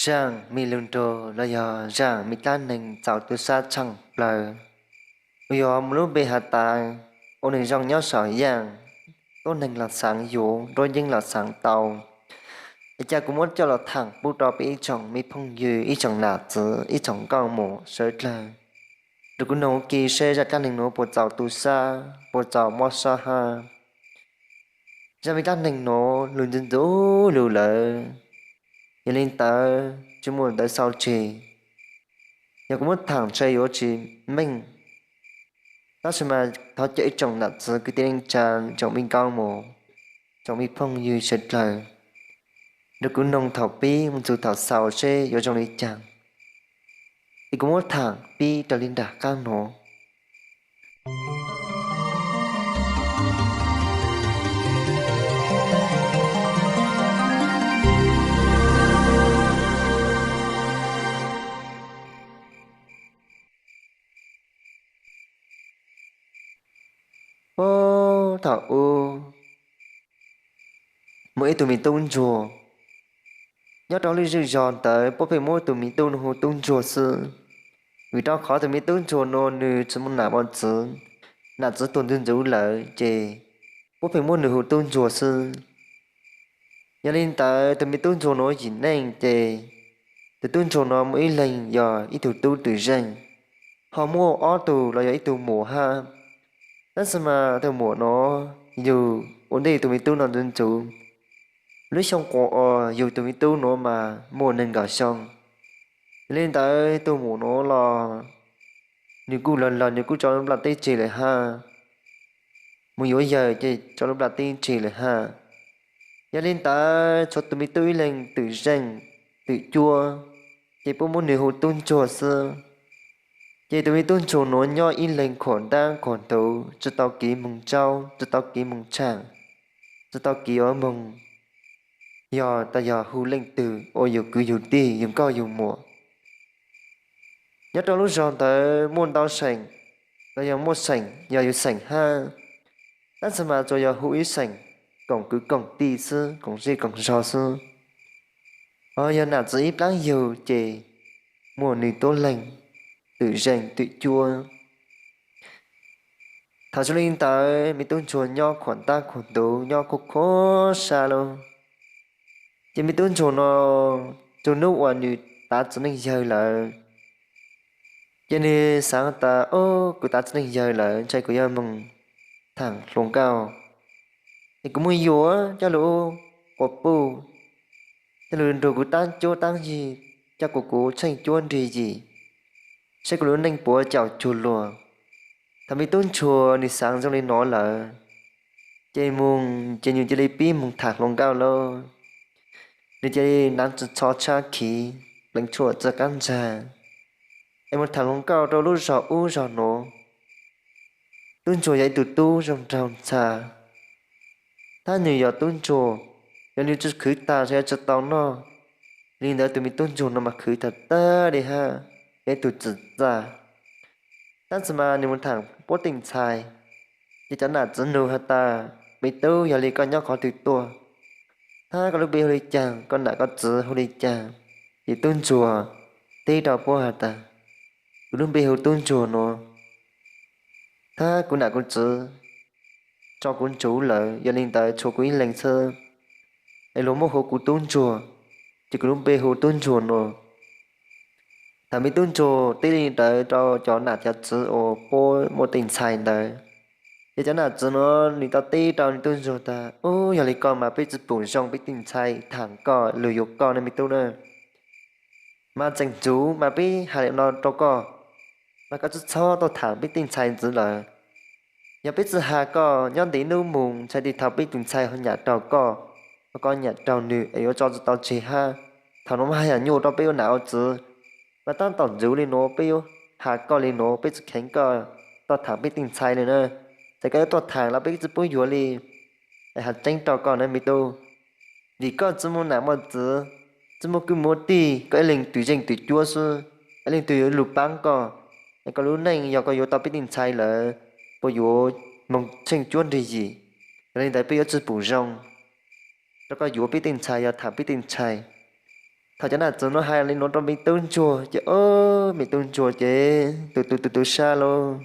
Zaaj me lug nrug los yog zaaj me dlaab neeg txaus tu sab tshaaj plawg, uas yog muaj lub npe has tas ua neeg zoo nyob saum yaaj, tuab neeg los xaav yuav, nruab yeeb los xaav tau. Es ca kuv muab coj los thaam pub rau peb ib tsoom me phooj ywg, ib tsoom nam txwv, ib tsoom nkauj muam sawv dlawg. Rua kuv noog ua ke seb zaj dlaab neeg nuav puas txaus tu sab, puas txaus mob sab hab. Zaj me dlaab neeg nuav lug ntxwv ntxwv lug lawm, yog li ntawd tsi muaj ntawv sau tseg. Yog kuv muab thaam ntshe yuav tsi meej, tab sis mas thov caw ib tsoom nam txwv kwv tij neej tsaa, tsoom me nkauj muam, tsoom me phooj ywg sawv dlawg, rua kuv noog thaum pib moog txug thaum xaus seb yuav zoo li caag. Es kuv muab thaam pib raws li nraag qaab nuav. Puag thaum ub, muaj ib tug me tub ntsuag. Nyob rau lub zej zog ntawd puab pheej muab tus me tub nuav hu tub ntsuag xwb, vim rau qhov tus me tub ntsuag nuav nwg tsi muaj nam muaj txwv, nam txwv tuag ntxwv ntxwv lawm ces puab pheej muab nwg hu tub ntsuag xwb. Yog li ntawd tus me tub ntsuag nuav yim neej ces tus tub ntsuag nuav muaj ib leeg yog ib tug tub twm zeej, ho muaj ob tug los yog ib tug muam hab. Tab sis mas tus muam nuav yug ua ntej tus me tub nuav ntxuv ntxuv, lub xyoo quas uas yug tus me tub nuav mas muaj neeg nkaum xyoo. Yog li ntawd tus muam nuav los nwg kuj laug laug, nwg kuj tso lub nplaj teb tseg lawm hab, mus yuav yawg ces tso lub nplaj teb tseg lawm hab. Yog li ntawd tshuav tus me tub ib leeg twm zeej twm cuab, ces puab muab nwg hu tub ntsuag xwb. Ces tus me tub ntsuag nuav nyob ib leeg khuam ntaab khuam ntuv, tsi tau kev moog tsaub, tsi tau kev moog tshaam, tsi tau kev yuav moog, yog tas yog hu leej twg ua yug kwv yug tij, yug nkauj yug muam. Nyob rau lub zog ntawd muaj ntau xeem, los yog muaj xeem yog yug xeem hab, tab sis mas tsuas yog hu ib xeem koom kwv koom tij xwb, koom zej koom zog xwb. Ho yog nam txwv ib plaab yug ces muaj nwg tuab leeg twm zeej twm cuab. Thaum zoo li ntawd me tub ntsuag nyob khuam ntaab khuam ntuv, nyob khuam khuam sab lawm. Ces me tub ntsuag nuav txug nub uas nwg tav txiv neej yawg lawm, ces nwg xaav tas, Ob, kuv tav txiv neej yawg lawm, ntshai kuv yuav moog thaam hluas nkauj, es kuv muab yuav coj lug ua puj, coj lug nrug kuv taab cuab taab yig, coj kuas kuv tsheej cuab nrig yim, saib kuv lub neej puas caum cuag luag. Thaum me tub ntsuag nwg xaav zoo li nuav lawm, ces moog ces nwg cia li pib moog thaam hluas nkauj lawm. Nwg cia li naav txhua tshab khiv, pleev tshuaj txhua qaab ntsag, es moog thaam hluas nkauj rau lub zog ub zog nuav. Tub ntsuag yog ib tug tub zoo nraug ntxhab, thab nwg yog tub ntsuag, yog nwg tsi khwv taag ntshe yuav tsi tau noj. Li ntawd tus me tub ntsuag nuav mas khwv tag tag li hab, yog ib tug txim txaj. Tab sis mas nwg moog thaam puab tej ntxhais, ces cov nam txwv nug has tas, Me tub, yog li koj nyob qhov twg tuaj, hab koj lub npe hu li caag, koj nam koj txwv hu li caag? Ces tub ntsuag teb rau puab has tas, Kuv lub npe hu tub ntsuag nuav, hab kuv nam kuv txwv tso kuv ntsuv lawm, yog li ntawd tshuav kuv ib leeg xwb, es luag muab hu kuv tub ntsuag, ces kuv lub npe hu tub ntsuag nuav. Thaum me tub ntsuag teb li ntawd rau cov nam cov txwv uas puab muaj tej ntxhais ntawd, ces cov nam txwv nuav nwg tau teb rau me tub ntsuag tas, Ub, yog li koj mas peb tsi pum zoo peb tej ntxhais thaam koj lug yuav koj ne me tub na. Mas tseem ntxuv mas peb has li no rau koj, mas koj tsi txhob tuaj thaam peb tej ntxhais ntxiv lawm. Yog peb tsi has koj nyob ntev nub moog ntshai tej thaum peb tej ntxhais ho nyam raug koj, ho koj nyam raug nwg es yuav tso tsi tau tseg hab. Thaum nuav mas haj yam nyuaj rau peb ua nam ua txwv, mas tab tom ntxuv li nuav peb yuav has koj li nuav, peb tsi kheev koj tuaj thaam peb tej ntxhais li na. Txawm koj yuav tuaj thaam los peb tsi pub yuav li. Es has tseeb rau koj na me tub, vim koj tsi muaj nam muaj txwv, tsi muaj kwv muaj tij, koj ib leeg twm zeej twm cuab xwb, ib leeg twg yuav lug paab koj? Es koj lub neej yog koj yuav tau peb tej ntxhais lawm, puas yuav moog tsheej cuab nrig yim? Yog li ntawd peb yuav tsi pum zoo rau koj yuav peb tej ntxhais, yog thaam peb tej ntxhais. Thaum cov nam txwv no hais li no rau me tub ntsuag ces, o, me tub ntsuag ces tus tus tus tus sab lauj,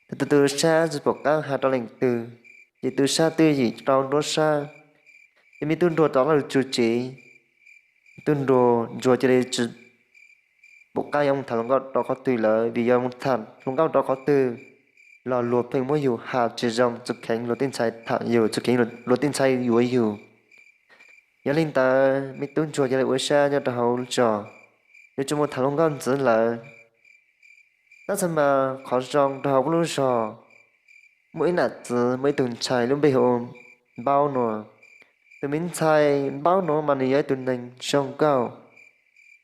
tus tus tus sab tsis pom qab hais rau leej twg, ces tus sab twb yim rau nruab sab, ces me tub ntsuag rov los tsuj tsev. Tub ntsuag ntsuag cia li tsis pom qab yuav mus tham hluas nkauj rau qhov twg lawm, vim yog mus tham hluas nkauj rau qhov twg los luag pheej muab yus has tsis zoo, tsis kheev luag tej ntxhais tham yus, tsis kheev luag tej ntxhais yuav yus. Yog li ntawd me tub ntsuag cia li ua siab nyob rau hauv zos, yuav tsis mus tham hluas nkauj ntxiv lawm. Tab sis mas qhov zoo rau hauv lub zos muaj ib nam txwv muaj ib tug ntxhais lub npe hu ua Npaub no. Tus me ntxhais Npaub no mas nws yog ib tug neeg zoo nkauj,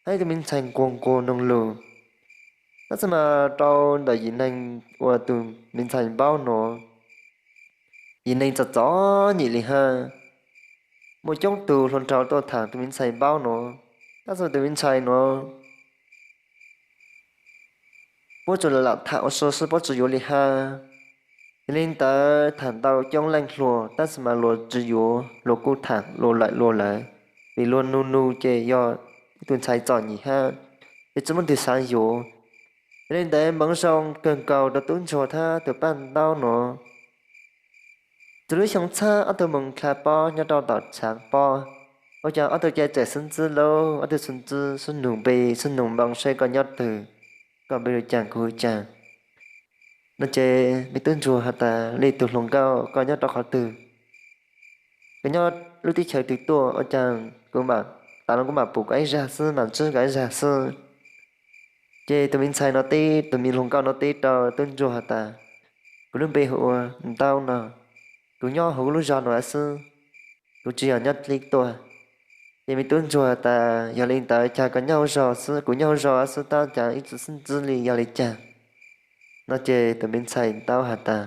hab ib tug me ntxhais nquag nquag noog lus. Tab sis mas rau ntawm yim neeg uas tus me ntxhais Npaub no, yim neeg txom txom nyem li hab. Muaj coob tug hluas nraug tuaj tham tus me ntxhais Npaub no, tab sis tus me ntxhais no puab tsuas lam tham ua si xwb, puab tsis yuav li hab. Yog li ntawd tham ntau coob leej hluas, tab sis mas luag tsis yuav, luag kuj tham luag lawm luag lawm, vim luag nug nug ces yog ib tug ntxhais txom nyem hab, ces tsis muaj twg xav yuav. Yog li ntawd hmoov zoo kawg nkaus rau tub ntsuag hab tus paj ntaub no. Txug lub xyoo txhab ob tug moog dlha pob nyob rau tom tshaav pob, ua cas ob tug ca tseem xwb ntxib lauj, ob tug xwb ntxib, xwb nug npe, xwb nug npoo saib koj nyob twg, koj npe hu caag kuv hu caag. No ces me tub ntsuag has tas, le tus hluas nkauj, koj nyob rau qhov twg? Koj nyob lub teb chaws twg tuaj? Ua caag kuv, tas no kuv mam pum koj ib zag xwb, mam ntsib koj ib zag xwb. Ces tus me ntxhais no teb, tus me hluas nkauj no teb rau tub ntsuag has tas, kuv lub npe hu ua Ntaub no, kuv nyob huv lub zog no xwb, kuv tsis yog nyob dleb tuaj. Ces me tub ntsuag has tas, yog li ntawd cas koj nyob huv zog xwb, kuv nyob huv zog xwb tab cas ib txwm xwb ntxib li, yog li cas? No ces tus me ntxhais Ntaub has tas,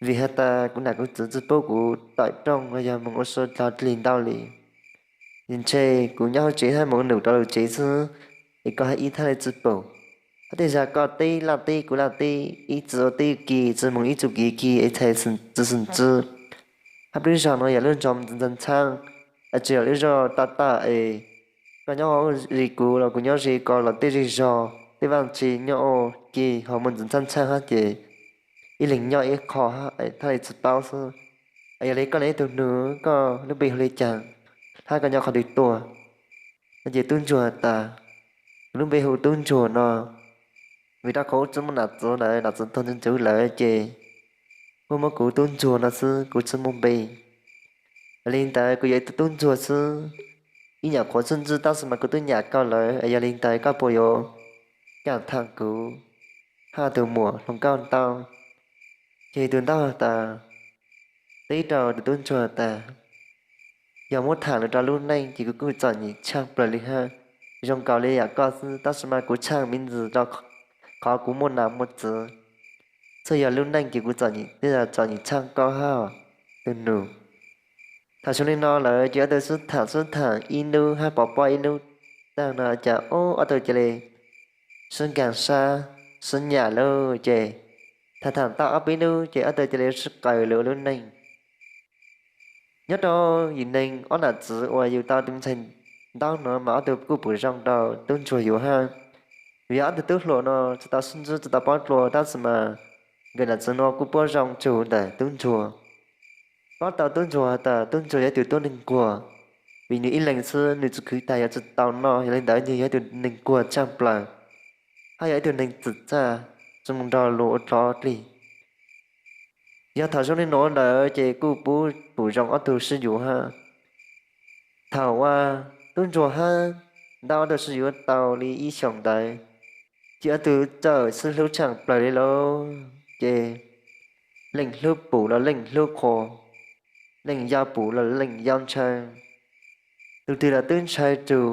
vim has tas kuv nam kuv txwv tsis pub kuv tawm rooj los yog moog ua si dlog dlig ntau li. Ntshe kuv nyob hauv tsev hab moog num rau lub tsev xwb, es koj hab ib thaj li tsis pum. Hab tej zag koj teb laj teb kuv laj teb, ib txwm ua teb kis tsis moog ib txwm kis kis es txhais tsis xwm txwv. Hab lub zog no yog lub zog ntxhab ntxhab, tsis yog lub zog taj taj es koj nyob ze kuv los kuv nyob ze koj los tej zej zog tej vaaj tse nyob ua ke ho muaj ntxhab ntxhab hab ces ib leeg nyob ib qho hab thaj li tsis paub xwb. Yog li koj le ib tug nug, koj lub npe hu li caag hab koj nyob qhov twg tuaj? No ces tub ntsuag has tas, kuv lub npe hu Tub Ntsuag no, vim rau qhov tsis muaj nam txwv lawm, nam txwv tuag ntsws lawm ces puab muab kuv Tub Ntsuag no xwb, kuv tsis muaj npe. Yog li ntawd kuv yog ib tug tub ntsuag xwb, ib nyuam qhuav txwj ntxwv tab sis mas kuv tub nyam koj lawm, yog li ntawd koj puas yuav kaam thaam kuv hab tus muam hluas nkauj Ntaub? Ces tus Ntaub has tas, teb rau tus tub ntsuag has tas, yog muab thaam lug rau lub neej ces kuv kuj txom nyem tshaaj plawg li hab, zoo nkaus li yam koj xwb tab sis mas kuv tshaaj me ntsis rau qhov kuv muaj nam muaj txwv, txawm yog lub neej ces kuv txom nyem, txom nyem tshaaj koj hab tus nus. Thaum zoo li no lawm ces ob tug sib thaam sib thaam ib nub hab pov pob ib nub taag no ces ob tug cia li sib nkaag sab sib nyam lawm ces thaam thaam tau ob peb nub ces ob tug cia li sib qaws lawm ua lub neej. Nyob rau yim neeg ob nam txwv uas yug tau tus ntxhais Ntaub no mas ob tug kuj pum zoo rau tub ntsuag yug hab, vim yog ob tug tub hluas no tsis tau sib ntxwb tsis tau paub dlua tab sis mas nkawm nam txwv no kuj paub zoo tsug ntawm tub ntsuag. Paub tau tub ntsuag tas tub ntsuag yog ib tug tub neeg nquag, vim nws ib leeg xwb nws tsis khwv taag yuav tsis tau noj, yog li ntawd nws yog ib tug neeg nquag tshaaj plawg hab yog ib tug neeg txim txaj, tsis moog nrug luag ua dlog dlig. Yog thaum zoo li no ntawd ces kuj pub pum zoo ob tug sib yuav hab. Thaum uas tub ntsuag hab Ntaub ob tug sib yuav tau li ib xyoos ntawd ces ob tug txawm sib hlub tshaaj plawg li lawm ces leej hlub pum los leej hlub qhuas, leej yau pum los leej yau ntshaw, tug twg los twb ntshaw rua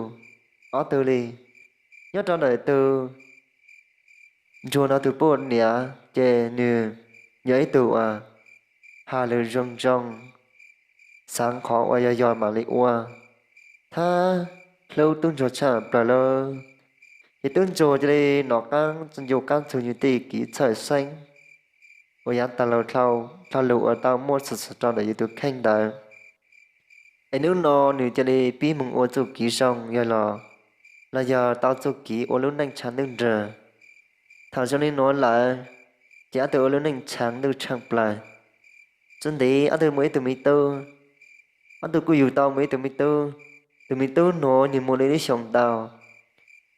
ob tug li. Nyob rau ntawm tus ntsuag no tus poj niam ces nws yog ib tug uas has lug zoo zoo, xaav qhov uas yog yog mam li ua, hab hlub tub ntsuag tshaaj plawg lawm. Ces tub ntsuag cia li nov qaab ncu qaab txug yug tej kev txhawj xeeb uas yaav taag lug dlhau lug uas tau muaj xwm txheej rau ntawm yug tus kheej ntawd. Es hnub no nws cia li pib moog ua txuj kev zoo yog los, los yog tau txuj kev ua lub neej tshav ntuj nrag. Thaum zoo li nuav lawm, ces ob tug ua lub neej tshav ntuj tshaaj plawg. Txuas ntev ob tug muaj ib tug me tub, ob tug kuj yug tau muaj ib tug me tub. Tus me tub nuav nwg muaj li lub xyoo ntau,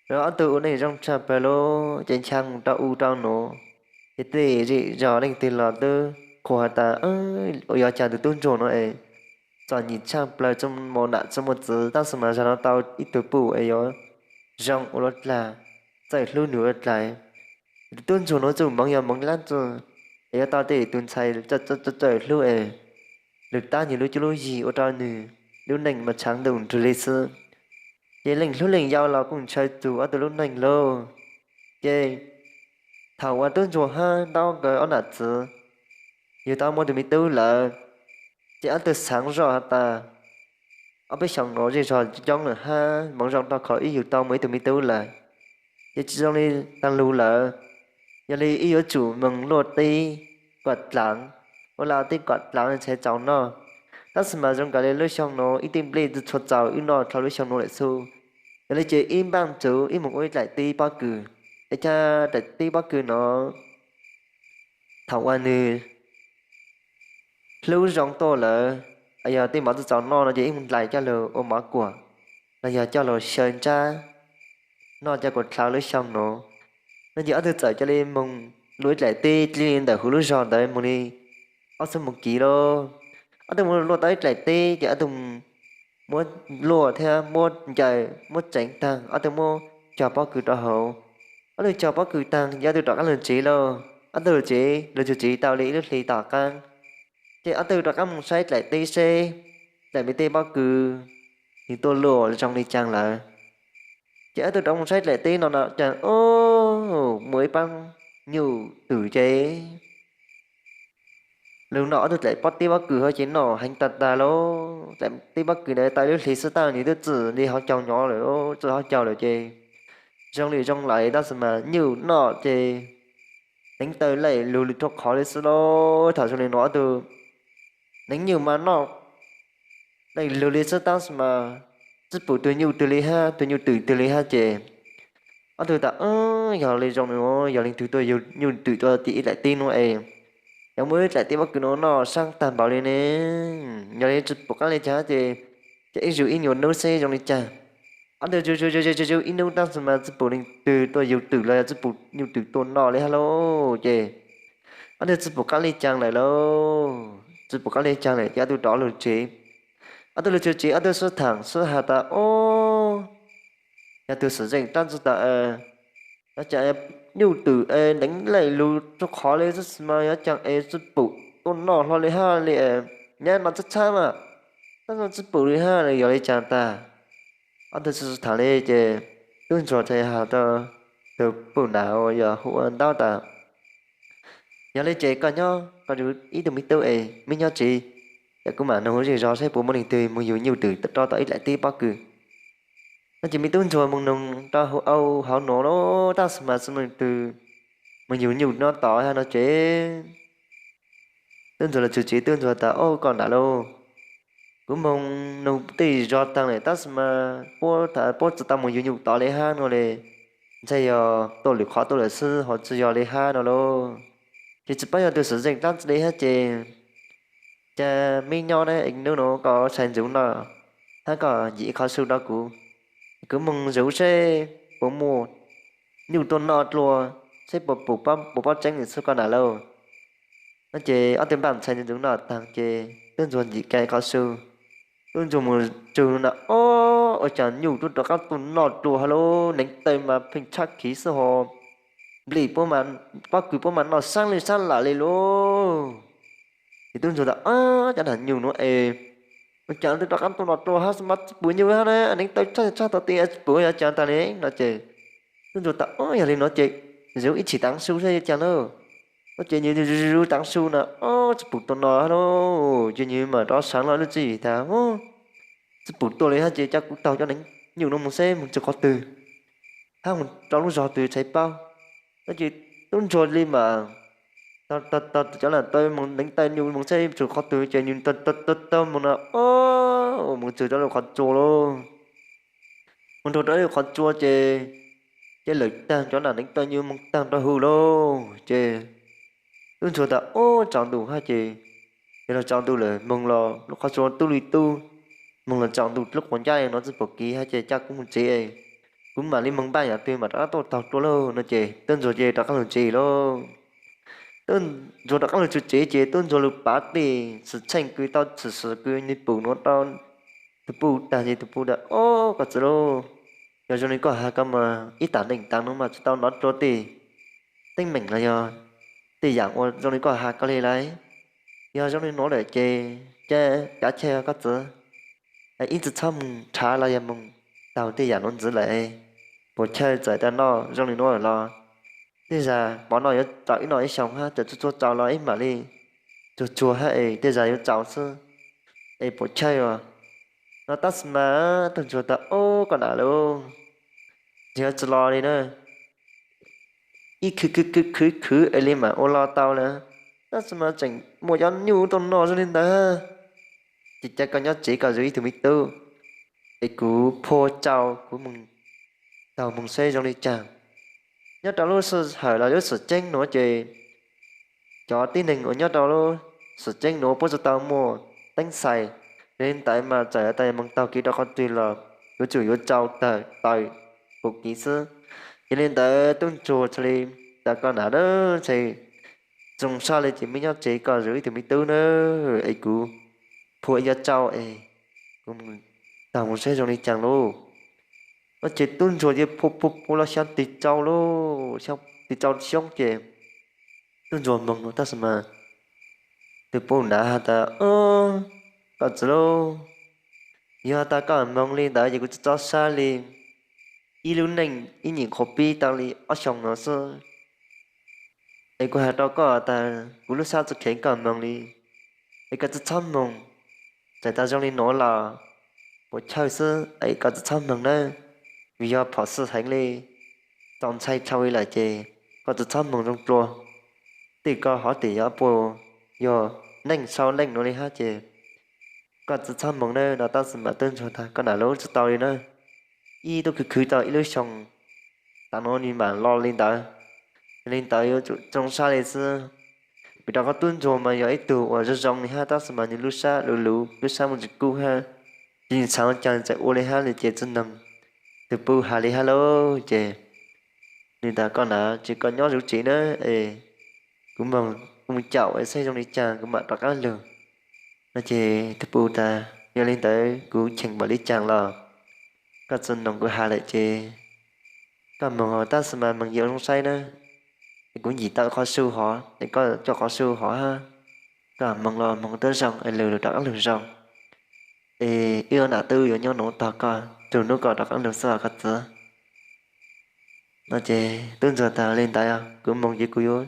los ob tug ua neej zoo tshaaj plawg lug ces ncha moog rau u rau nuav, ces tej zej zog leej twg los twb qhuas has tas, ua yog caag tug tub ntsuag nuav es txom nyem tshaaj plawg, tsi muaj nam tsi muaj txwv, tab sis mas zag nuav tau ib tug puj es yuav zoo ua luaj dlag, txawj hlub nwg ua dlag. Tug tub ntsuag nuav txuj moov yog moov dlaab tsi es yuav tau tej tug ntxhais txawj hlub es lug tab nwg lub cuab lub yig ua rau nwg lub neej mas tshav ntuj nrag li xwb. Ces leej hlub leej yau los kuj ntshaw txug ob tug lub neej lauj. Ces thaum uas tub ntsuag hab ntaub nkawd ob nam txwv yug tau muaj tug me tub lawm, ces ob tug xaav zoj has tas, ob peb xyoos nuav zej zog coob lawm hab moov zoo rau qhov wb yug tau muaj ib tug me tub lawm, ces tsi zoo li taag lug lawm. Yog li wb yuav tsum moog luaj teb kuam dlaav, ua laj teb kuam dlaav ntshai txaus noj. Tab sis mas zoo kawg li lub xyoo nuav ib tug nplej tsi tshua txaus wb noj dlhau lub xyoo nuav lawm xwb. Yog li ces wb npaaj txug wb moog ua ib dlaim teb pob kws, es cov dlaim teb pob kws nuav thaum uas nwg hlub zoo tuaj lawm, yog tej mov tsi txaus noj no ces wb moog dlais coj lug ua mov kuam, los yog coj lug xyaw ntsab noj coj kuas dlhau lub xyoo nuav. No ces ob tug txawm cia li moog luaj ib dlaim teb dlib li ntawm huv lub zog ntawd moog li ob xuab moos kiv lauj. Ob tug moog luaj tau ib dlaim teb ces ob tug muab luaj thiab muab ncaws muab tseev taag, ob tug muab cog pob kws rau hauv. Ob tug cog pob kws taag ces ob tug rov qaab lug tsev lauj. Ob tug lug tsev lug txug tsev tau li ib lub hli tom qaab, ces ob tug rov qaab moog saib dlaim teb seb dlaim me teb pob kws nwg tuaj luaj zoo li caag lawm. Ces ob tug rov moog saib dlaim teb no na cas, o, muaj ib paab nyuj twm ces lug noj ob tug dlaim pob teb pob kws hab ces noj heev tag tag lauj. Dlaim teb pob kws ntawd tau ib lub hli xwb tab nwg twb txwm li hauv caug nyob lawm, txwm hauv caug lawm ces zoo li zoo lawm tab sis mas nyuj noj ces neev taw laim lug li rua qhov li xwb lauj. Thaum zoo li nuav ob tug neev nyuj mas noj laim lug li xwb tab sis mas tsi pum tug nyuj twg li hab, tug nyuj twm twg li hab ces ob tug tas, yog li zoo li nuav yog leej twg tuaj yug nyuj twm tuaj tim ib dlaim teb nuav es, yog muaj ib dlaim teb pob kws nuav noj saab tag npaum li ne. Yog li tsi pum qaab li caag ces, ces wb zug ib nyuag nub seb zoo li caag. Ob tug zug zug zug zug ib nub tab sis mas tsi pum leej twg tuaj yug twm los yog tsi pum nyuj twm tuaj noj li hab lauj. Ces ob tug tsi pum qaab li caag lawm lauj, tsi pum qaab li caag lawm ces ob tug rov lug tsev. Ob tug lug tsev tsev ob tug xub thaam xub has tas, o, yog tug xwm zeej dlaab tsi tas, yog caag nyuj twm es neev laim lug rua qhov li tab sis mas yog caag es tsi pum tuaj noj hlo li hab li, nyab no txhab txhab mas tab tsi pum li hab li, yog li caag tag. Ob tug xub thaam li ces tub ntsuag txhais has rau tug puj nam uas yog hu ua Ntaub tas, yog li ces koj nyob koj zug ib tug me tub es meb nyob tsev, ces kuv mam nug zej zog saib puas muaj leej twg moog yug nyuj twm rau tom ib dlaim teb pob kws. No ces me tub ntsuag moog nug rau hauv au hauv nuav lauj, tab sis mas tsi muaj leej twg moog yug nyuj noj tom hab no ces tub ntsuag lug txug tsev tub ntsuag tas, o, koj nam lauj, kuv moog nug tej zog taag lawm tab sis mas puab tas puab tsi tau moog yug nyuj tom li hab no li. Ntshai yog tuaj lwm qhov tuaj lawm xwb ho tsi yog li hab no lauj. Ces tsi paub yog tug xwm zeej dlaab tsi li hab ces, cas meb nyob na, hnub no koj tshais ntxuv noj hab koj yim ib qho su rau kuv, kuv moog zug seb puas muaj nyuj tuaj noj dlua, seb puas pum pob tseeb xwb koj nam lauj. No ces ob tug npaj tshais ntxuv noj taag ces tub ntsuag yim kiag ib qho su. Tub ntsuag moog tsug na, o, ua caag nyuj tub rov qaab tuaj noj dlua hab lauj, neev taw mas pheej tshab khiv xwb ho nplej pob kws puab mas noj saab li saab lam li lauj. Ces tub ntsuag tas, o, cov nam nyuj nuav es ua caag tub rov qaab tuaj noj dlua hab mas tsi pum nyuj hab na, neev taw tshab tshab tau ti tsi pum yog caag tag li no ces tub ntsuag tas, o, yog li no ces zug ib chim taav su saib caag lauj. No ces nwg zug taav su na, o, tsi pum tuaj noj hab lauj, ces nwg mam rov saab lub tswv yim tas, tsi pum tuaj li hab ces cov kuv taug cov neev nyuj nuav moog seb moog tsug qhov twg hab moog rau lub zog twg tshais paub. No ces tub ntsuag li mas Tau tau tau cov nam taw moog neev taw nyuj moog saib txug qhov twg ces nyuj tau tau tau moog na, o, moog txug rau lub qhov tsua lauj. Moog rau rau lub qhov tsua ces, ces lawm taag cov nam neev taw nyuj moog taag rau hauv lauj ces tub ntsuag tas, o, tsaus ntuj hab ces, yog los tsaus ntuj lawm moog los lub qhov tsua tub li tub, moog los tsaus ntuj lub quas ncaab no txij pum kiv hab ces coj kuv moog tsev, kuv mam li moog npaaj yaam twg mam rov qab tuaj taug dlua lauj no ces tub ntsuag ces rov qab lug tsev lauj. Tub ntsuag rov qab lug tsev ces tub ntsuag lug pav tej xwm txheej kws tau xwm xwm kws nwg pum nuav rau tug puj taag ces tug puj tas, o, koj txiv lauj, yog zoo li koj has koj mas ib taag neej taag nuav mas tsi tau nov dlua tej teeb meem los yog tej yaam ua zoo li koj has koj li lawm. Yog zoo li nuav lawm ces, ces kav chawj koj txiv, ib tsi txhob moog rhav los yog moog taug tej yaam nuav ntxiv lawm. Puas chawj txawm tas noj zoo li nuav lawm los tej zag pov noj yuav tau ib noj ib xyoo hab, txawm txhua txhua tsaus los ib mam li tsuag tsuag hab es tej zag yuav tsaus xwb, es puas chawj os no. Tab sis mas tub ntsuag tas, o, koj nam lauj, tsi los li na, ib khwv khwv khwv khwv es li mam ua los tau lawm, tab sis mas tseem muaj cov nyuj tuaj noj zoo li ntawd, ces cia koj nyob tsev koj zuv ib tug me tub, es kuv phua tsau kuv moog taug moog saib zoo li caag. Nyob rau lub sij hawm los lub xwm ceeb nuav ces cov tib neeg uas nyob rau lub xwm ceeb nuav puab tsi tau muaj teeb xais, yog li ntawd mas txawm tas moog taug kev rau qhov twg los yuav tsum yuav tsau tawm taws pum kiv xwb. Yog li ntawd tub ntsuag thiaj li tas, koj nam na, ntshe zoo sab li ces mej nyob tsev koj zuv ib tug me tub na, es kuv phua ib co tsau es kuv taug moog saib zoo li caag lauj. No ces tub ntsuag cia phua phua phua los xyaa tig tsau lauj, tig tsau xyoob ces tub ntsuag moog no tab sis mas tug puj nam has tas, koj txiv lauj, yog tas koj moog li ntawd ces kuv tsi txhob sab li, ib lub neej ib nyuam qhuav pib tau li ob xyoo no xwb, es kuv has rau koj tas kuv lub sab tsi kheev koj moog li, es koj tsi txhob moog. Txawm tas zoo li nuav los puas chawj xwb es koj tsi txhob moog nawb, vim yog phom xwm heev li, txaus ntshai dhau li lawm ces koj tsi txhob moog zoo dlua. Tej koj hov tim yuav puas yog neej sau leej nuav li hab ces koj tsi txhob moog nawb no. Tab sis mas tub ntsuag tas, koj nam lauj, tsi tau li na, ib tug khwv khwv tau ib lub xyoo tas nuav nwg mam los li ntawd. Yog li ntawd yuav tsum zoo sab li xwb, vim rau qhov tub ntsuag mas yog ib tug uas zoo zoo li hab tab sis mas nwg lub sab luv luv, lub sab muaj tsis kub hab, ces nwg xaav ua caag txawm ua li hab li ces tsi noog tug puj has li hab lauj. Ces nwg tas, koj nam, cia koj nyob zuv tsev na, es kuv moog ua caum es saib zoo li caag kuv mam rov qab lug no. Ces tug puj tas, yog li ntawd kuv cheem npaum li caag los koj tsi noog kuv has lawm ces koj moog, tab sis mas moog yim zoo saib na, es kuv yim tau qhov su hov es koj coj qhov su hov hab, koj moog los moog tub zoo es lug lug rov qab lug zoo, es wb nam tub yuav nyob nuav tog koj, txug nub koj rov qab lug xwb koj txiv no. Ces tub ntsuag tas, li ntawd kuv moog ces kuv yuav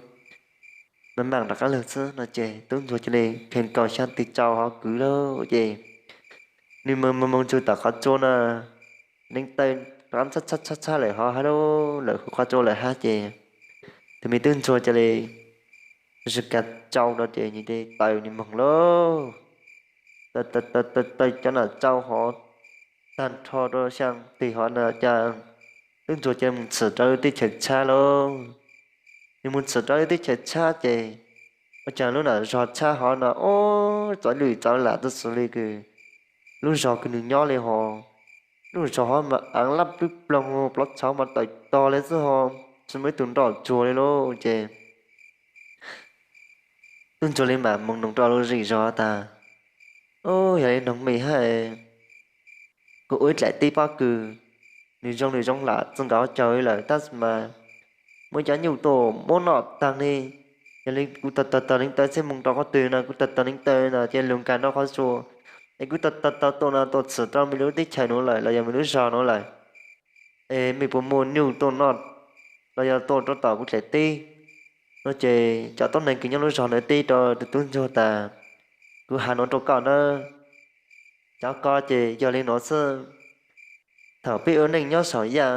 mam mam rov qab lug xwb no. Ces tub ntsuag cia li kheev kaus xyaa tig tsau hov kwv lauj. Ces nwg moog moog moog txug tom qhov tsua no, neev taw rov qab txhab txhab txhab lawm hov hab lauj, lawm huv qhov tsua lawm hab ces tug me tub ntsuag cia li zws kag tsau no ces nwg taws nwg moog lauj. Taws taws taws taws taws cov nam tsau hov tag nrho rau xyaa tig hov no ces tub ntsuag cia li moog txhum rau lub teb chaws tshab lauj. Nwg moog txhum rau lub teb chaws tshab ces ua caag lub nam zog tshab hov no, o, txawv lwj txawv lam txug xws li kws lub zog kws nwg nyob li hov. Lub zog hov mas aav lab plwb ploog, plov tshauv mas tawm tog li xwb ho, tsi muaj ib tug nroj tsuag li lauj. Ces tub ntsuag li mam moog noog rau lub zej zog tas, o, yog li noog mej hab, kuv ua ib dlaim teb pob kws, nwg zoo nwg zoo lam txug nkaus cawg li lawm tab sis mas muaj cov nyuj tuaj muab noj taag li. Yog li kuv taws taws taws neev taw saib moog rau qhov twg no, kuv taws taws neev taw no cia li lug kag nrug qhov tsua, es kuv taws taws taws tuaj no tuaj txhum rau mej lub teb chaws nuav lawm los yog mej lub zog nuav lawm, es mej puas muaj nyuj tuaj noj los yog tuaj rau tom kuv dlaim teb no. Ces cov tuab neeg kws nyob lub zog ntawd teb rau tug tub ntsuag tas, kuv has nuav rau koj na, cov ko ces yog li nuav xwb. Thaum peb ua neej nyob saum yaj,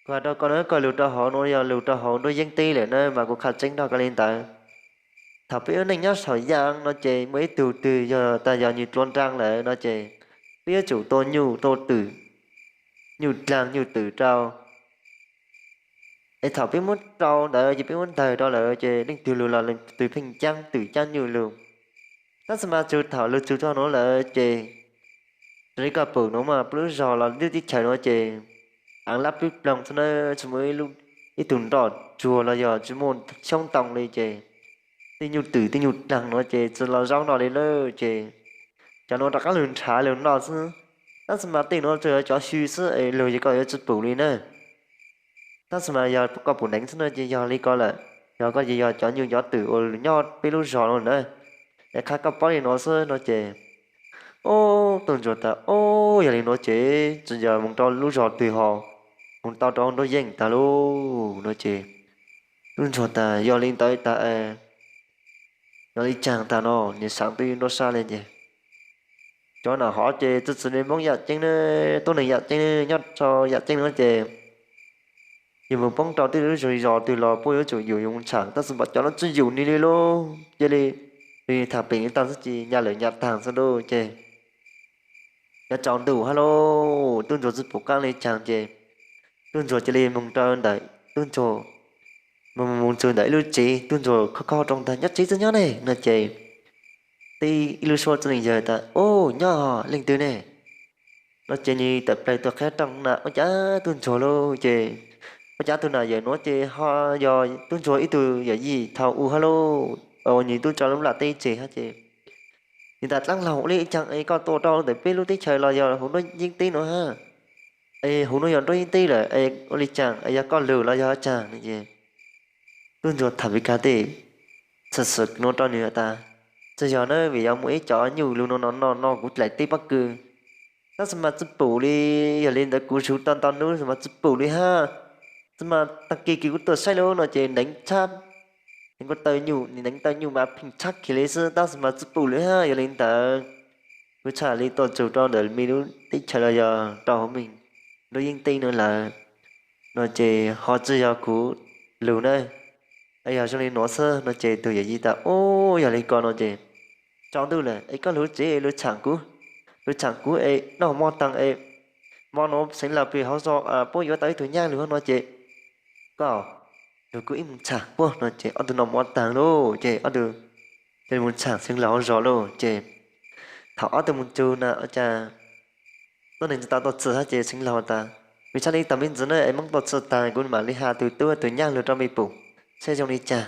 kuv has rau koj na, koj lug rau hauv nuav yog lug rau hauv nruab yeeb teb lawm na mas kuv qha tseeb nrog koj li ntawd. thaum peb ua neej nyob saum yaj no ces muaj ib tug twg yog tas yog nyuag dlua nraag lawm no ces peb yuav tsum tua nyuj tua twm, nyuj dlaag nyuj twm rau. Es thaum peb muab rau ntawd ces peb muab ntawg rau lawm ces leej twg lug los leej twg pheej caab twm caab nyuj lug. Tab sis mas txug thaum lug txug txog nuav lawm ces raws li koj pum nuav mas peb lub zog los lub teb chaws nuav ces aav lab peb ploog xwb na, tsis muaj ib tug nroj tsuag los yog tsis muaj xyoob ntoo li ces tej nyuj twm tej nyuj dlaag nuav ces tsis los zaub noj li lawm ces cov nuav rov qaab lug nrhav lug noj xwb. Tab sis mas tej nuav tsuas yog cov xyw xwb es lug ces koj yuav tsis pum li na. Tab sis mas yog koj pum neev xwb no ces yog li ko lawm, yog koj ces yog cov nyuj cov twm uas nyob peb lub zog no na, es qha koj paub li nuav xwb no ces, Tub Ntsuag tas, Ob, yog li nuav ces tsis yog moog rau lub zog twg ho moog tau rau nruab yeej tag lauj no ces Tub Ntsuag tas, Yog li ntawd tas, yog li caag tag no? Nwg xaav twb nruab sab le ces, Cov nam hov ces txwv txwv le Moob yaj ceeb ne, tuab neeg yaj ceeb ne, nyob rau yaj ceeb nuav ces yus moog poob rau tej lub zog twg los puab yuav tsum yus yuav moog tshaam, tab sis mas cov nuav tsis yus nwg li lauj. Cia li, nwg thaam pem tag xwb ces nyas lawm nyas taag xwb lauj ces yuav tsaus ntuj hab lauj, Tub Ntsuag tsi pum qaab le caag ces Tub Ntsuag cia li moog rau ntawm, Tub Ntsuag moog moog txug ntawm ib lub tsev, Tub Ntsuag khob khob rau ntag, Nyob tsev tsi nyob ne? No ces teb ib lub suab txwj leej yawg tas, Ub, nyob, leej twg ne? No ces nwg tawm plaws tuaj qhib rooj na, Ua cas Tub Ntsuag lauj? Ces ua cas tug nam yawm nuav ces ho yog Tub Ntsuag ib tug yawm yij thaum u hab lauj, uas nwg tub tso lub laj teb tseg hab ces nwg tas, Dlaab laug, ua le caag es koj tuaj rau ntawm peb lub teb chaws los yog huv nruab yeeb teb nuav hab? Es huv nuav yog nruab yeeb teb lawm es ua le caag, es yog koj lug los yog caag? Tub Ntsuag tham vim kag tej xwm xwm nuav rau nwg tas, Tsi yog na, vim yog muaj ib cov nyuj lug no no no no kuv dlaim teb pob kws, tab sis mas tsi pum li. Yog li ntawd kuv zug tau ntau nub mas tsi pum li hab. Tab sis mas taag kis kws kuv tuaj saib lug no ces neev tshab, neev kuv taw nyuj, neev taw nyuj mas pheej tshab kiag li xwb, tab sis mas tsi pum li hab. Yog li ntawd kuv txhaj li tuaj txug rau ntawm mej lub teb chaws los yog rau huv mej nruab yeeb teb nuav lawm no ces ho tsi yog kuv lug na, yog zoo li nuav xwb. No ces tug yawm yij tas, Ub, yog li ko no ces tsaus ntuj lawm es koj lug tsev lug tshaam kuv, lug tshaam kuv es noj mov taag es hmo nuav xeev laug plig hauv zog puab yuav tau ib tug nyaab lug no ces koj lug kuv ib moog tshaam puab. No ces ob tug noj mov taag lauj ces ob tug cia li moog tshaam xeev laug hauv zog lauj ces thaum ob tug moog txug na ua cas tuab neeg tsi tau tuaj txug hab ces xeev laug tas, Vim tshaj li tau mej ntxwv na es Moob tuaj txug taag kuv mam li has tug tub tug nyaab lug rau mej pum saib zoo li caag.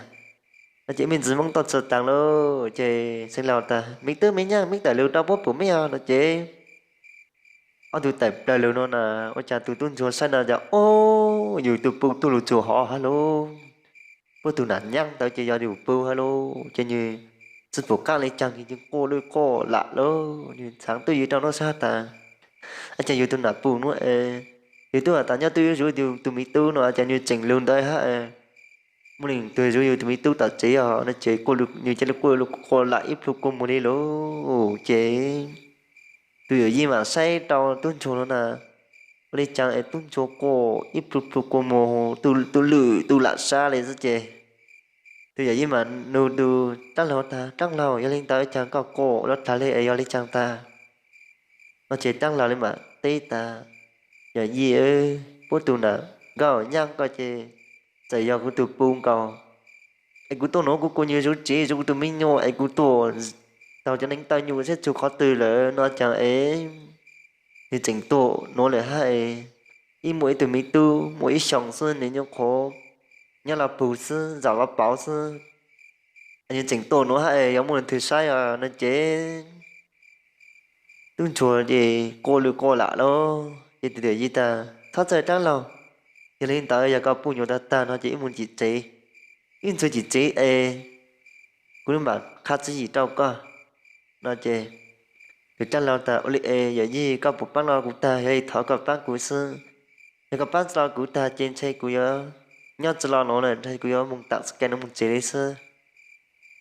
No ces mej ntxwv Moob tuaj txug taag lauj ces xeev laug tas, Mej tub mej nyaab mej tawm lug rau puab pum mej os. No ces ob tug tawm plaws lug no na, ua cas tug Tub Ntsuag saib no cas, Ob, yug tug pug tuaj lug txug hov hab lauj. Puab tug nam nyaab ntawd ces yog yug pug hab lauj ces nwg tsi pum qaab le caag nwg quaj lwj quaj lam lauj, nwg txhaav twj ywm rau nruab sab tas, Ua cas yug tug nam pug nuav es yug tub has tas nyob twb yuav zuv yug tug miv tub no ua cas nwg tseem lug ntawd hab, muaj leej twg zuv yug tug miv tub tom tsev os? No ces nwg cia li quaj lwj quaj lam ib plhu kua muag li lauj ces tug yawm yij mam saib rau Tub Ntsuag no na, ua li caag es Tub Ntsuag quaj ib plhu plhu kua muag, tu lwj tu lam sab li xwb ces tug yawm yij mam nug tug dlaab laug tas, Dlaab laug, yog li ntawd caag koj quaj ua luaj taag le es yog li caag tag? No ces dlaab laug li mam teb tas, Yawm yij, puab tug nam nkauj nyaab ko ces txawm yog kuv tug pug nkaus es kuv tuaj nuav kuv kuj nyuag zuv tsev zuv kuv tug me nyuam es kuv tuaj taug cov neev taw nyuj seb txug qhov twg lawm no caag es nwg tseem tuaj nuav lawm hab es, ib muaj ib tug miv tub muaj ib xyoos xwb nwg nyuam qhuav nyob los pug xwb zaum los pauv xwb, nwg tseem tuaj nuav hab es yuav muaj leej twg saib os? No ces Tub Ntsuag ces quaj lwj quaj lam lauj ces tug yawm yij tas, Txhob txhawj dlaab laug, yog li ntawd yog koj puj nyuam tag tag no ces wb moog cim tsev, wb ntxuag cim tsev es kuv mam qha tswv yim rau koj. No ces tug dlaab laug tas, Ua li es yawm yij, koj puas paab los kuv tag? Yog li thov koj paab kuv xwb. Yog koj paab tsi los kuv tag ces ntshe kuv yuav nyob tsi los nuav lawm, ntshe kuv yuav moog tam xke nuav moog tsev li xwb.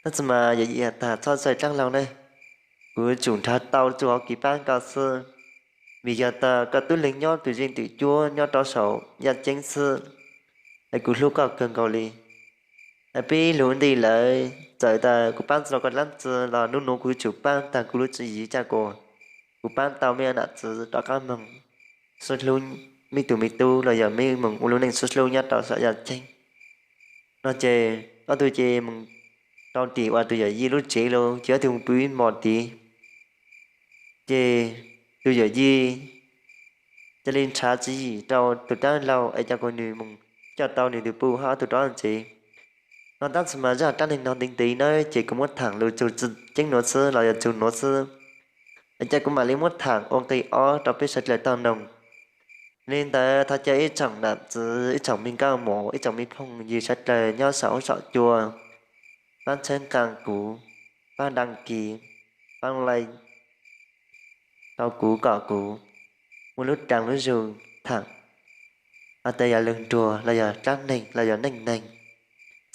Tab sis mas yawm yij has tas, Txhob txhawj dlaab laug ne, kuv yuav tsum nrhav tau txuj hauv kev paab koj xwb, vim yog tas koj tub leeg nyob twm zeej twm cuab nyob rau saum yaj ceeb xwb, es kuv hlub koj kawg nkaus li. Peb lug nti lawm, txawm tas kuv paab tsi los koj dlaab tsi los nub nuav kuv yuav tsum paab taag kuv lub tswv yim, ca kuas kuv paab tau mej nam txiv rov qaab moog xub hlub mej tug me tub los yog mej moog ua lub neej xub hlub nyob rau saum yaj ceeb. No ces ob tug ces moog rau tim uas tus yawm yij lub tsev lug, ces ob tug moog pw ib hmos tid. Ces tus yawm yij ca le nrhav tswv yim rau tus dlaab laug es ca kuas nwg moog coj tau nwg tug puj hab ob tug rov ntsev. No tab sis mas zaj dlaab neeg no ntev ntev nawb, ces kuv muab thaam lug txug tsi ceeb nuav xwb los yog txug nuav xwb. Es ca kuv mam le muab thaam ua nqi ob rau peb sawv dlawg tau noog. Yog le ntawd thov caw ib tsoom nam txiv, ib tsoom me nkauj muam, ib tsoom me phooj ywg sawv dlawg nyob saum huab saum cua, paab tshawb nqaa kuv, paab dag kis, paab like rau kuv kom kuv muaj lub dlaag lub zug thaam has tas yog lug nruag los yog dlaab neeg los yog neej neeg,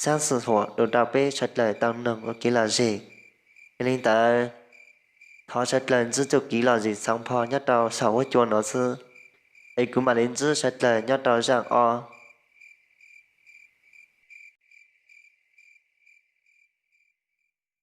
xaab xwm huam lug rau peb sawv dlawg tau noog ua kev lom zem. Yog le ntawd thov sawv dlawg ntsib txuj kev lom zem txhoov pho nyob rau saum huab cua nuav xwb, es kuv mam le ntsib sawv dlawg nyob rau zaj ob.